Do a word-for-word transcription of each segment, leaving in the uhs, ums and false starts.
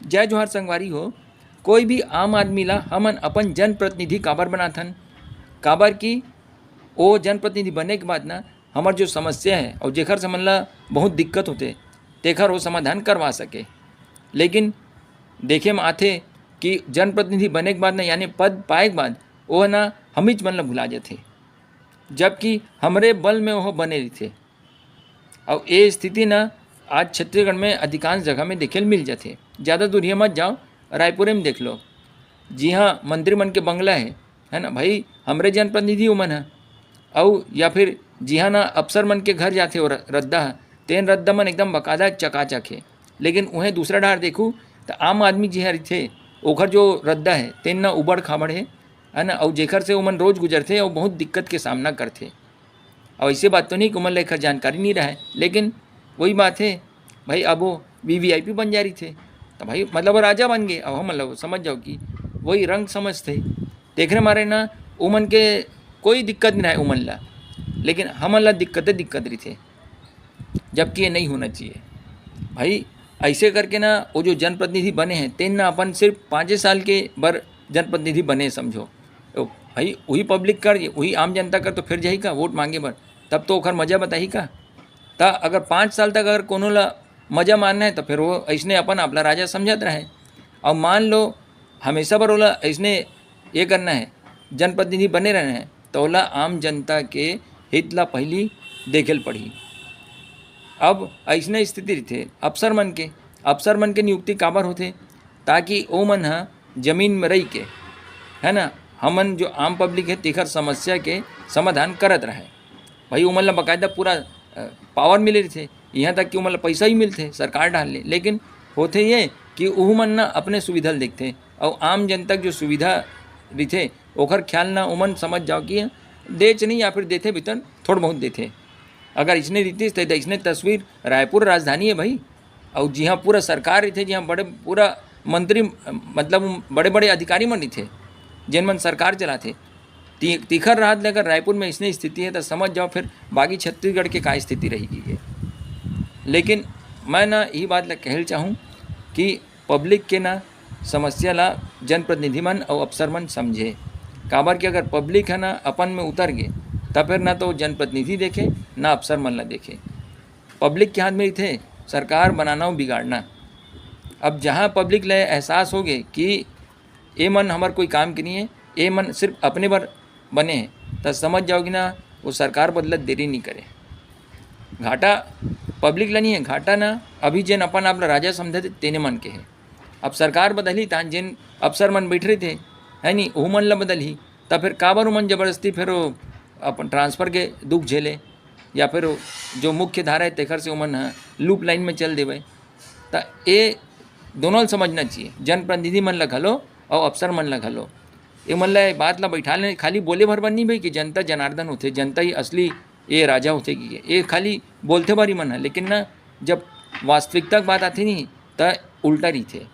जय जोहार संगवारी हो। कोई भी आम आदमी ला हमन अपन जनप्रतिनिधि काबर बनाथन? काबर कि ओ जनप्रतिनिधि बने के बाद ना हमर जो समस्या है और जेखर से हमन ला बहुत दिक्कत होथे, तेखर वो समाधान करवा सके। लेकिन देखे में आथे कि जनप्रतिनिधि बने के बाद ना, यानी पद पाए के बाद, वो ना हमीच मन ला भुला जाथे, जबकि हमरे बल में वो बने रहिथे। अउ ये स्थिति ना आज छत्तीसगढ़ में अधिकांश जगह में देखे ल मिल जाथे। ज़्यादा दूरिया मत जाओ, रायपुरे में देख लो, जिहाँ मंत्री मन के बंगला है, है ना भाई, हमरे जनप्रतिनिधि उमन ह। अउ या फिर जिहाँ ना अफसर मन के घर जाथे वो र-, रद्दा ह, तेन रद्दा मन एकदम बकायदा चकाचक हे। लेकिन उहें दूसरा डार देखू त आम आदमी जिहाँ रहिथे, ओखर जो रद्दा है तेन ना उबड़ खाबड़ हे, है ना, अउ जेखर से ओमन रोज गुजरथे अउ बहुत दिक्कत के सामना करथे। अउ ऐसे बात तो नहीं कि ओमन ला एखर जानकारी नहीं रहे, लेकिन वही बात है भाई, अब वो वीवीआईपी बन जा रहिथे, तो भाई मतलब वो राजा बन गए। अब हम मतलब समझ जाओ कि वही रंग समझथे, तेखरे मारे ना उमन के कोई दिक्कत नहीं रहे उमन ला, लेकिन हमन ला दिक्कते दिक्कत रहिथे, जबकि ये नहीं होना चाहिए भाई। ऐसे करके ना वो जो जनप्रतिनिधि बने हैं, तेन ना अपन सिर्फ पाँचे साल के बर जनप्रतिनिधि बने समझो। तो भाई वही पब्लिक कर, वही आम जनता कर तो फिर जाही का वोट मांगे बर? तब तो ओखर मजा बताही का? त अगर पाँच साल तक अगर कोनो ला मजा मारना है तो फिर वो ऐसने अपन आप ला राजा समझत रहे। और मान लो हमेशा बर ओला ऐसने ये करना है, जनप्रतिनिधि बने रहना है, तो ओला आम जनता के हित ला पहली देखे ल पड़ही। अब ऐसने स्थिति रहिथे अफसर मन के, अफसर मन के नियुक्ति काबर होथे? ताकि ओ मन ह जमीन में रहि के, है ना, हमन जो आम पब्लिक है तेखर समस्या के समाधान करत रहे। भाई ओमन ला बाकायदा पूरा पावर मिले रहिथे, यहाँ तक कि ओमन ला पैसा ही मिलथे सरकार डाल ले, लेकिन होथे ये कि ओहू मन ना अपने सुविधा ल देखथे, अउ आम जनता के जो सुविधा रहिथे ओखर ख्याल ना ओमन समझ जाओ कि देच नहीं, या फिर देथे भी त थोड़ बहुत देथे। अगर इसने रहितिस त इसने तस्वीर, रायपुर राजधानी है भाई, अउ जिहाँ पूरा सरकार रहिथे, जिहाँ बड़े पूरा मंत्री, मतलब बड़े बड़े अधिकारी मन रहिथे, जेन मन सरकार चलाथे, ती-, तीखर राहत ले अगर रायपुर में इसने स्थिति है तो समझ जाओ फिर बाकी छत्तीसगढ़ के का स्थिति रहेगी ये। लेकिन मैं ना यही बात ला कहल चाहूँ कि पब्लिक के ना समस्या ला जनप्रतिनिधि मन अउ अफसर मन समझे। काबर कि अगर पब्लिक है ना अपन में उतर गे, तब फिर ना तो जनप्रतिनिधि देखे, ना अफसर मन ला देखे। पब्लिक के हाथ में रहिथे सरकार बनाना अउ बिगाड़ना। अब जहाँ पब्लिक ले एहसास हो गे कि ए मन हमर कोई काम के नहीं है, ए मन सिर्फ अपने बर बने हैं, त समझ जाओ कि ना वो सरकार बदलत देरी नहीं करे। घाटा पब्लिक ला नहीं है, घाटा ना अभी जेन अपन आप ला राजा समझे तेने मन के है। अब सरकार बदलही तान जेन अफसर मन बैठ रहे थे, है नहीं, ओहू मन ला बदलही, त फिर काबर ओमन जबरदस्ती फिर वो अपन ट्रांसफर के दुख झेले, या फिर वो जो मुख्य धारा है तेखर से ओमन ह लूप लाइन में चल देवे। त ए दोनों ल समझना चाहिए, जनप्रतिनिधि मन ला घलो अउ अफसर मन ला घलो। ए मन ला ए बात ला बैठा ले, खाली बोले भर बर नहीं भाई कि जनता जनार्दन होथे, जनता ही असली ये राजा होथे कि ये खाली बोलथे बर ही मन है, लेकिन ना जब वास्तविकता के बात आथे नहीं त उल्टा रहिथे।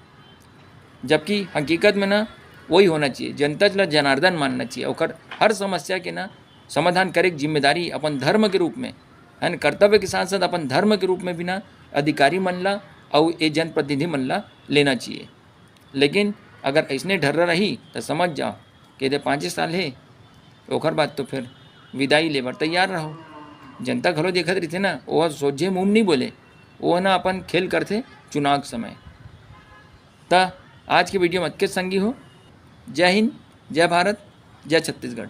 जबकि हकीकत में ना वही होना चाहिए, जनता ला जनार्दन मानना चाहिए, ओकर हर समस्या के ना समाधान करे के जिम्मेदारी अपन धर्म के रूप में, है ना, कर्तव्य के साथ साथ अपन धर्म के रूप में भी ना अधिकारी मन ला अउ ये जनप्रतिनिधि मन ला लेना चाहिए। लेकिन अगर ऐसने ढर्रा रही त समझ जाओ कि एदे पाँचे साल हे, ओकर बाद तो फिर विदाई लेबर तैयार रहो। जनता घलो देखत रहिथे ना, वो सोझे मुंह नहीं बोले, वो ना अपन खेल करथे चुनाव के समय। त आज के वीडियो में अतके संगी हो। जय हिंद, जय भारत, जय छत्तीसगढ़।